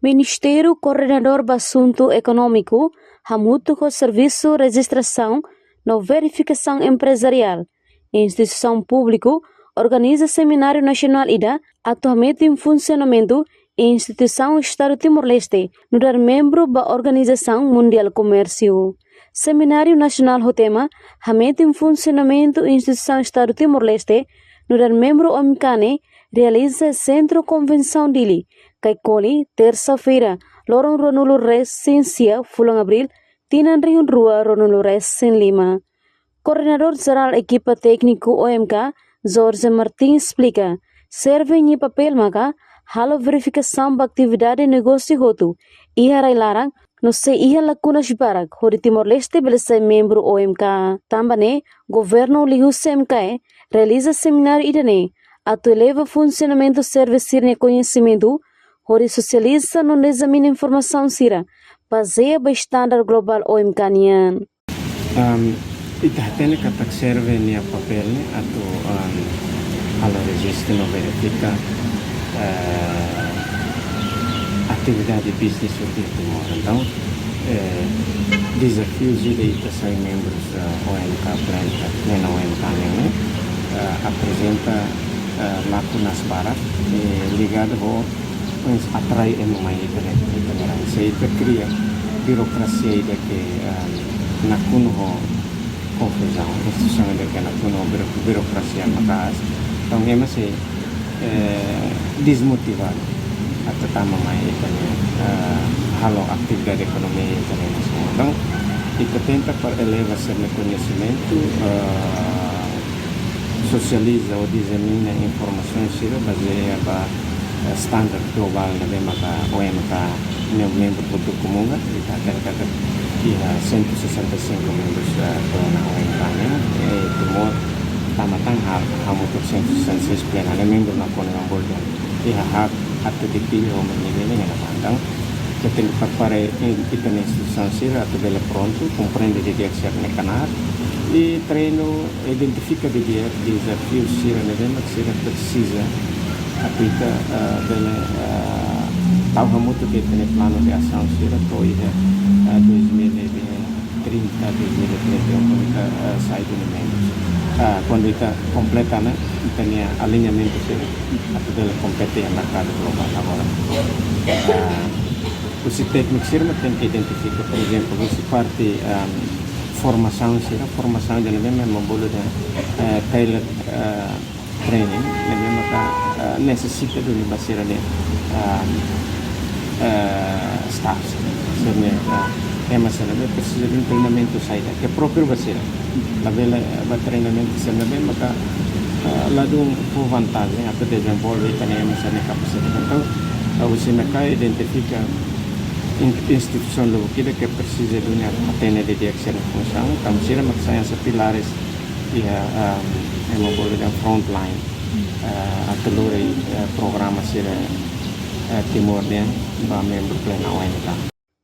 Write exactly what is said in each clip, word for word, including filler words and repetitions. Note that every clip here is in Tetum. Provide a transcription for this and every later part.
Ministériu Koordenadór ba Asuntu Ekonómiku, hamutuk ho Servisu Rejistrasaun no Verifikasaun Emprezariál, instituisaun públiku, organiza semináriu nasionál ida atu hametin funsionamentu instituisaun Estadu Timor-Leste nu'udar membru ba Organizasaun Mundiál Komérsiu. Semináriu nasionál ho tema Hametin Funsionamentu Instituisaun Estadu Timor-Leste nu'udar membru O M K ne'e realiza Sentru Konvensaun Dili, Caicoli, tersa-feira, loron ruanulu-resin-sia fulan Abríl, tinan rihun rua ruanulu-resin-lima. Koordenadór Jerál Ekipa Tékniku O M K, Jorge Martins, esplika, SERVE nia papél maka halo verifikasaun ba atividade negósiu hotu iha rai-laran no se iha lakunas barak hodi Timor-Leste bele sai membru O M K. Tanba ne'e, governu liuhusi M K E realiza semináriu ida-ne'e atu eleva funsionamentu SERVE sira-nia koñesimentu hodi sosializa no dizemina informasaun sira bazeia ba estandar globál O M K nian. Um, ita hatene katak SERVE nia papél ne'e atu, um, halo rejistu no verifika, eh, atividade bisnis hotu iha Timor. Entaun, eh, dezafiu ida ita sai membrus, eh, O M K, plena, plena O M K ne'e, eh, aprezenta, eh, lakunas barak, eh, ligadu ho, pois, atrai ema mai ita-nia, ita-nia rai. Se ita kria birokrasia ida ke, eh, nakonu ho konfuzaun, instituisaun ida ke nakonu ho biro-, birokrasia maka'as. Entaun, ema sei, eh, desmotivadu atu tama mai ita-nia, eh, halo atividade ekonomia ita-nia nasaun. Entaun, ita tenta para eleva sira-nia koñesimentu, eh, sosializa ou dizemina informasaun sira bazeia ba, eh, standar globál ne'ebé maka O M K nia membru hotu komunga, ita hatene katak iha cento e sessenta e cinco membrus, eh, to'o ona O M K nian, eh, Timor tama tan ha-, hamutuk cento e sessenta e seis plena ne'e membru nakonu, ema bolu dehan iha hak atu dipilih ho menini ne'e na pandang. Ita tenke prepara i-, ita-nia instituisaun sira atu bele prontu, komprende didi'ak sira-nia knaar, i treinu, identifika didi'ak dezafiu sira ne'ebé mak sira presiza atu ita, eh, bele, eh, tau hamutuk ita-nia planu de asaun sira to'o iha, eh, dois mil e trinta, dois mil e trinta e um, kuandu ita, eh, sai duni membrus. Ah, kuandu ita kompleta ona ita-nia aliñamentu sira atu bele kompete iha merkadu globál agora. Ah, husi tékniku sira mak tenke identifika, por ezemplu, husi parte, ehm, formasaun sira, formasaun ida ne'ebé mak ema bolu dehan, eh, tailored, eh, training, ne'ebé maka, eh, nesesita duni ba sira-nia, ehm, eh, staff sira, sira-nia, eh, ema sira ne'ebé presiza de treinamentu saida ke própriu ba sira. Labele, eh, ba treinamentu sira ne'ebé maka, eh, ladún fó vantajen atu dezenvolve ita-nia ema sira-nia kapasidade. Entaun, eh, husi M K E identifika in-, instituisaun lubuk ida ke presiza duni atu hatene didi'ak sira-nia funsaun, tanba sira mak sai hanesan pilares iha, ehm, ema bolu dehan frontline, eh, atu lori, eh, programa sira, eh, Timor nian ba membru plena O M K.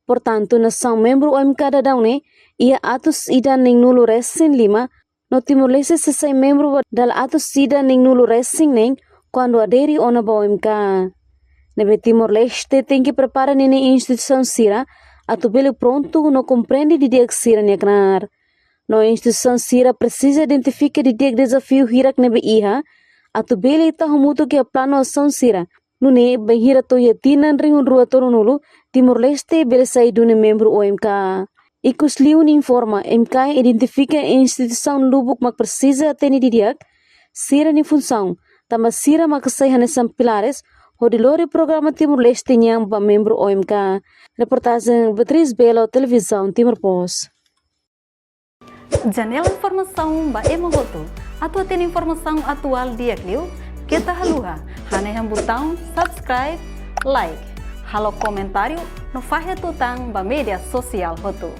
Portantu, nasaun membru O M K daudaun ne'e iha atus ida neenulu-resin-lima, no Timor-Leste sei sai membru ba dala atus ida neenulu-resin-neen kuandu adere ona ba O M K. Ne'ebé Timor-Leste tenke prepara ninia instituisaun sira atu bele prontu no komprende didi'ak sira-nia knaar. No instituisaun sira presiza identifika didi'ak dezafiu hirak ne'ebé iha, atu bele tau hamutuk iha planu asaun sira, nune'e bainhira to'o iha tinan rihun rua tolunulu, Timor-Leste bele sai duni membru O M K. Ikusliu nia informa, M K E identifika instituisaun lubuk mak presiza hatene didi'ak sira-nia funsaun, tanba sira maka sai hanesan pilares hodi lori programa Timor-Leste nian ba membru O M K. Reportajen Beatriz Belo, Televizaun Timor Post. Janela informasaun ba ema hotu. Atu hatene informasaun atuál di'ak liu, keta haluha hanehan butaun subscribe, like, halo komentáriu no fahe tutan ba média sosiál hotu.